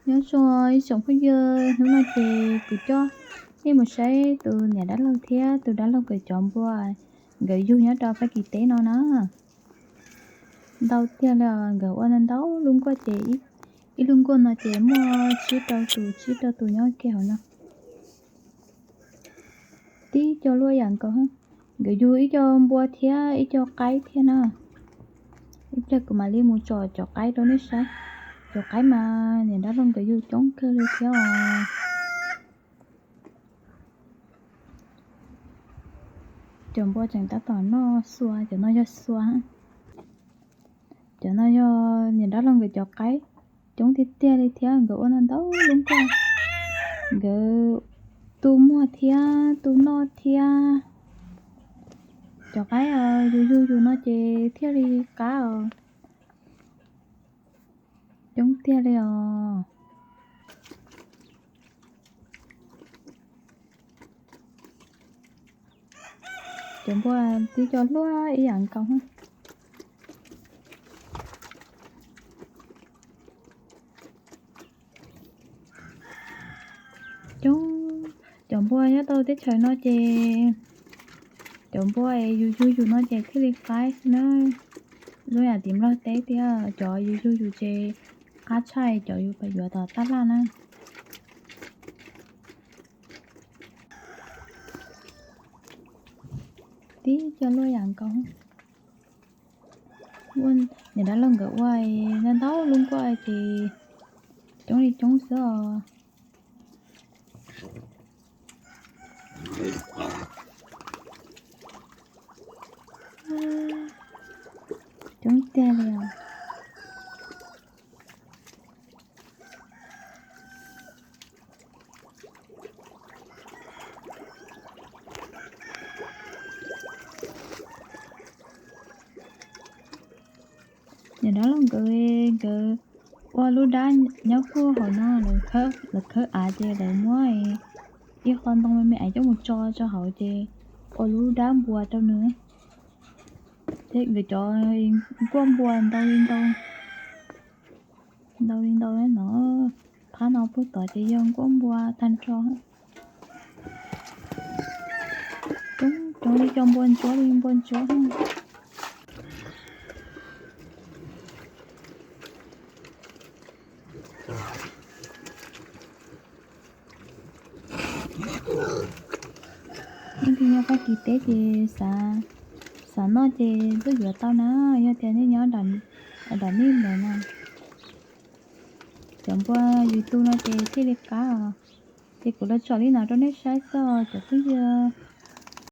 Nyob zoo ib tsoom phooj ywg, hnub no ces kuv coj nej mus saib tus niam dab laug thiab tus dab laug nkawd cov npua nkawd yug nyob rau Fab Kis teb no na. Ntau tiag li os, nkawd ua ntau lub nkuaj ces ib lub nkuaj no ces muaj tsib rau tus tsib rau tus nyob kiag hauv no. Tib co luaj yam nkaus, nkawd yug ib co npua thiab ib co qaib thiab na. Ib pliag kuv mam li mus tsom cov qaib rau nej saib. Cov qaib mas niam dab laug nkawd yug coob kawg li thiab os. Cov npua tseem tab tom noj xua, cov no yog xua. Cov no yog niam dab laug nkawd cov qaib, coob tiag tiag li thiab, nkawd ua ntau ntau lub nkuaj. Nkawd tu muag thiab tu noj thiab. Cov qaib yus yug yus no ces thiaj li qab os. Coob tiag li os. Cov npua tib co luaj ib yam nkaus. Coob, cov npua nyob tau teb chaws no ces cov npua es yus yug yus no ces thiaj li qaib xwb na. Zoo yam tim Nplog teb tiag, cov yus yug yus ces qab tshaj cov yus pab yuav tom tab laj na. Tib co luaj yam nkaus. Niam dab laug nkawd ua ntau ntau lub nkuaj ces coob li coob xwb os. Coob tiag li os. Niam dab laug nkawd, nkawd ua lub dab nyob puag hauv no, lawv khawb av ces lawv muab ib qho ntoo me me es coj mus tso rau hauv ces ua lub dab npua rau nws. Thiab nkawd cov nkuaj npua ntau li ntau, ntau li ntau no. Phab no puag tod ces yog nkuaj npua tag nrho. Coob li cov npua ntsuab li npua ntsuab. Leej twg nyob Fab Kis teb ces xav noj ces tuaj yuav tau na, yog tias nej nyob dam nej ntawd na. Cov npua yus tu no ces thiaj li qab os. Ces kuv los tsom li no rau nej saib xwb os cov phooj ywg.